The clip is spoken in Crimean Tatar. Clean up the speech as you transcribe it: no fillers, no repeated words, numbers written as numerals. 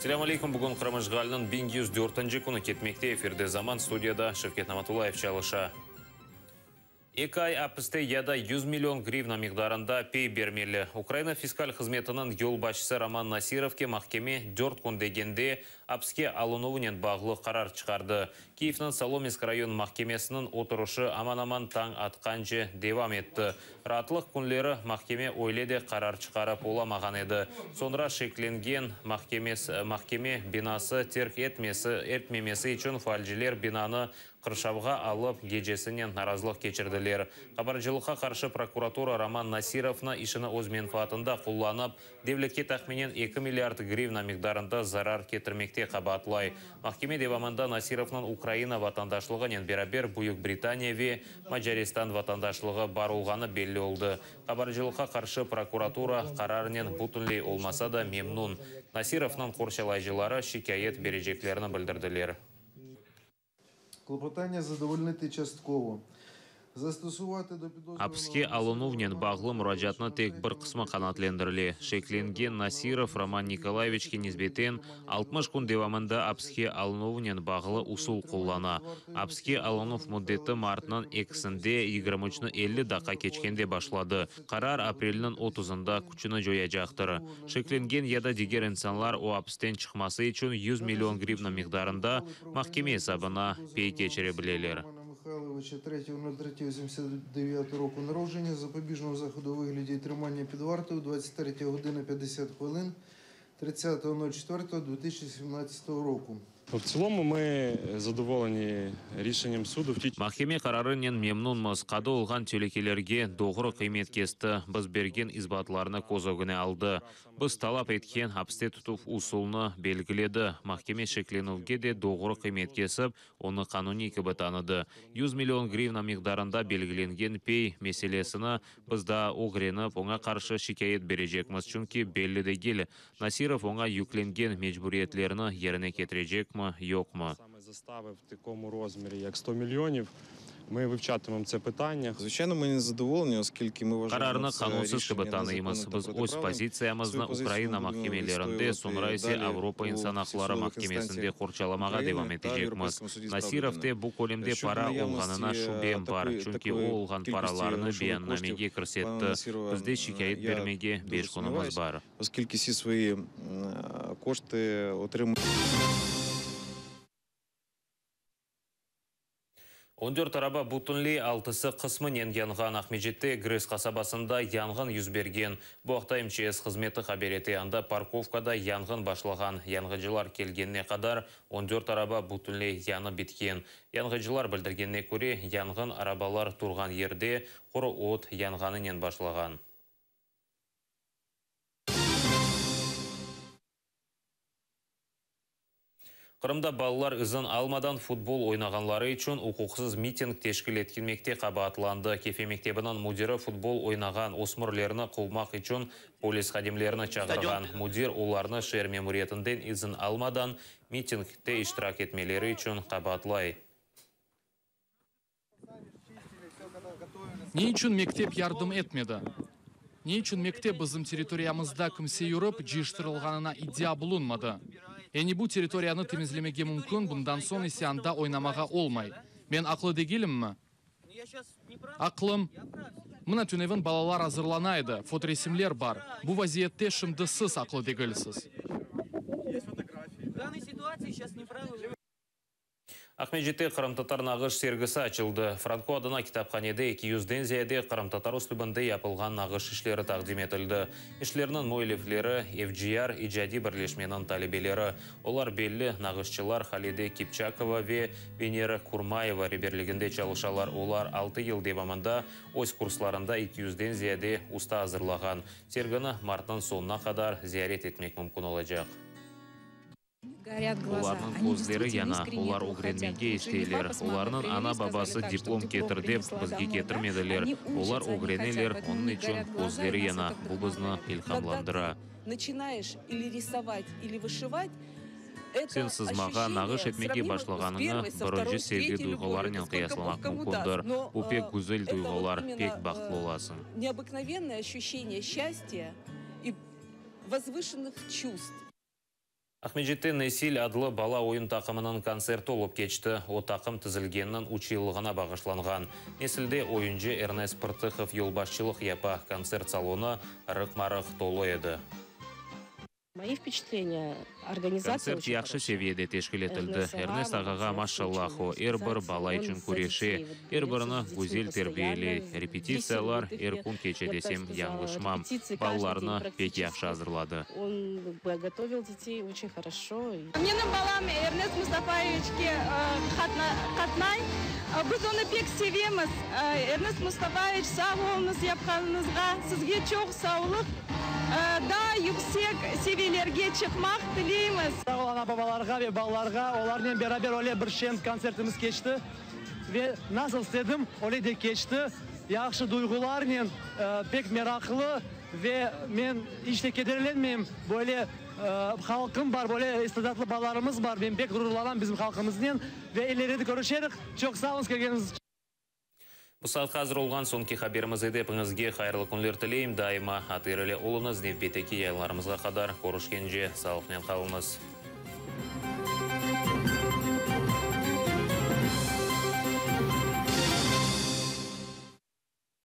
Selâm aleyküm, bugün Qırım işğaliniñ 1104-nci künü ketmekte. Efirde Zaman, studiyada Şevket Namatullayev çalışa. Eki ay apiste ya da 100 million grivna miqdarında pey bermeli. Ukraina fiskal hızmetiniñ yolbaşçısı Roman Nasirovke mahkeme dört kün degende apiske alınuvınen bağlı qarar çıqardı. Kiyevniñ Solominsk rayon mahkemesiniñ oturışı aman-aman tañ atqance devam etti. Raatlıq künleri mahkeme öyle de qarar çıqarıp olamağan edi. Soñra şeklengen mahkeme binası terk etmesi etmemesi içün faalciler binanı qırşavğa alıp, gecesinen narazılıq keçirdiler. Qabarcılıqqa qarşı prokuratura Roman Nasirovnı işini öz menfaatında qullanıp, devletke tahminen eki milliard grivna miqdarında zarar ketirmekte qabaatlay. Mahkeme devamında Nasirovnıñ Ukraina vatandaşlığınen beraber Büyük Britaniya ve Macaristan vatandaşlığı bar olğanı belli oldı. Qabarcılıqqa qarşı prokuratura qararnen bütünley olmasa da memnün. Nasirovnıñ qorçalayıcıları şikâyet bereceklerini bildirdiler. Klopotannâ zadovölniti çastkovo. Zastosuvati do pidozrüvanogo Apiske alınuvnen bağlı muracaatnıñ tek bir qısmı qanaatlendirile. Şeklengen Nasirov Roman Nikolayeviçke nisbeten 60 kün devamında apiske alınuvnen bağlı usul qullana. Apiske alınuv müddeti martnıñ ekisinde yigirmi üçni 50 daqqa keçkende başladı. Qarar aprelniñ otuzında küçüni coyacaqtır. Şeklengen ya da diger insanlar o apisten çıqması içün 100 million grivna miqdarında mahkeme esabına pey keçire bileler. Mihayloviça 3.03.89 року народження, запобіжного заходу у вигляді тримання під вартою 23 години 50 хвилин 30.04.2017 року. В цілому ми задоволені рішенням суду. В ті Mahkeme qararınen memnünmiz. Qadı olğan telükelerge doğru qıymet kesti, biz bergen isbatlarnı köz ögüne aldı. Biz talap etken apiste tutuv usulını belgiledi. Mahkeme şeklenüvge de doğru qıymet kesip, onı qanuniy kibi tanıdı. 100 million grivna miqdarında belgilengen pey meselesini biz daa ögrenip, oña qarşı şikâyet berecekmiz, çünki belli degil, Nasirov oña yüklengen mecburiyetlerini yerine ketirecekmi, yoqmı. Саме застави в такому розмірі, як 100 мільйонів, ми вивчатимемо це питання. Звичайно, ми не задоволені, оскільки ми вважаємо Qararnı це qanunsız рішення kibi tanıymız. незаконним та Biz öz протиправним. pozitsiyamıznı Свою позицію Ukraina ми будемо mahkemelerinde, відстоювати soñra ise далі Avropa у insan всіх aqları судових mahkemesinde інстанціях qorçalamağa України devam та в etecekmiz. Європейському суді з прав Nasirov людини. de bu kölemde Щодо para olğanına наявності şübem bar, такої, çünki o такої olğan кількості paralarnı грошових коштів beyannamege пана kirsetti. Насірова, Bizde şikâyet я bermege дуже beş künümiz сумніваюсь, bar. оскільки всі свої кошти отримують. 14 araba bütünley, altısı qısmınen yanğan. Aqmescitte GRES qasabasında yanğın yüz bergen. Bu aqta MÇS hızmeti haber ete. Anda parkovkada yanğın başlağan. Yanğıcılar kelgenine qadar 14 araba bütünley yanıp bitken. Yanğıcılar bildirgenine köre, yanğın arabalar turğan yerde quru ot yanğanınen başlağan. Qırımda balalar izin almadan futbol oynağanları içün uquqsız miting teşkil etmekte qabaatlandı. Kefe mektebiniñ müdiri futbol oynağan ösmürlerni quvmaq içün polis hadimlerini çağırğan. Müdir olarnı şeer memuriyetinden izin almadan mitingde iştirak etmeleri içün qabaatlay. Ne içün mektep yardım etmedi? Ne içün mektep bizim territoriyamızda kimse yürip, cıyıştırılğanına iddia bulunmadı? Yani bu territoriyanı temizlemege mümkün, bundan soñ ise anda oynamağa olmay. Men aqlı degilimmi? Aqlım. Mına tünevin balalar azırlana edi, fotoresimler bar. Bu vaziyette şimdi siz aqlı degilsiz. Aqmescitte qırımtatar nağış sergisi açıldı. Franko adına kitaphanede 200-den ziyade qırımtatar üslübinde yapılğan nağış işleri taqdim etildi. İşlerniñ müellifleri FGR icadiy birleşmeniñ talebeleri. Olar belli nağışçılar Halide Kipçakova ve Venera Kurmayeva reberliginde çalışalar. Olar 6 yıl devamında öz kurslarında 200-den ziyade usta azırlağan. Sergini martnıñ soñuna qadar ziyaret etmek mümkün olacaq. Горят глаза. Olarnıñ Они közleri действительно yana, искренне olar этого хотят. ögrenmege Вот же Ильфа isteyler. Османова Olarnıñ привели, ana-babası сказали так, что diplom диплом ketir dep, принесла bizge домой, да? ketirmediler. Они Olar учатся, они хотят, ögreneler, поэтому у onıñ них içün горят глаза, и közleri нас yana. это Bu bizni вдохновляет. Когда ilhamlandıra. ты начинаешь или рисовать, или вышивать, это Sen sızmağa, ощущение nağış etmege сравнимо с başlağanıñı первой, со birinci второй, с sevgi третьей любовью, duyğularınen это сколько Бог qıyaslamaq кому даст. mümkündir. Но Bu pek güzel это вот duyğular, именно pek bahtlı olasıñ. необыкновенное ощущение счастья и возвышенных чувств. Aqmescitte Nesil adlı bala oyun taqımınıñ kontserti olıp keçti. O taqım tizilgeniniñ üç yıllığına bağışlanğan. Nesilde oyuncı Ernest Prtıhov yolbaşçılıq yapa. Kontsert salonı rıqma-rıq tolu edi. Мои впечатления, организация Kontsert yahşı seviyede teşkil etildi. Ernest ağağa maşallah, o er bir bala içün küreşe, er birini güzel terbiyeley. Repetitsiyalar er kün keçe desem, yañlışmam. Balalarnı pek yahşı azırladı. Он готовил детей очень хорошо. Menim balam Ernest Mustafayeviçke qatnay. Biz onı pek sevemiz. Ernest Mustafayeviç, sağ oluñız yapqanıñızğa. Sizge çoq sağlıq, daa yüksek seviyelerge çıqmaq tileymiz. Sağ ol ana-babalarğa ve balalarğa, olarnen beraber öyle bir şeñ kontsertimiz keçti. Ve nasıl istedim, öyle de keçti. Yahşı duyğularnen, pek meraqlı ve men iç te kederlenmeyim. Böyle halqım bar, böyle istidatlı balalarımız bar. Men pek ğururlanam bizim halqımıznen. Ve ileride körüşerik. Çoq sağ oluñız kelgeniñiz içün. Bu saatqa azır olğan soñki haberimiz edi. Epiñizge hayırlı künler tileyim. Daima hatireli oluñız. Nevbetteki yayınlarımızğa qadar körüşkence sağlıqnen qalıñız.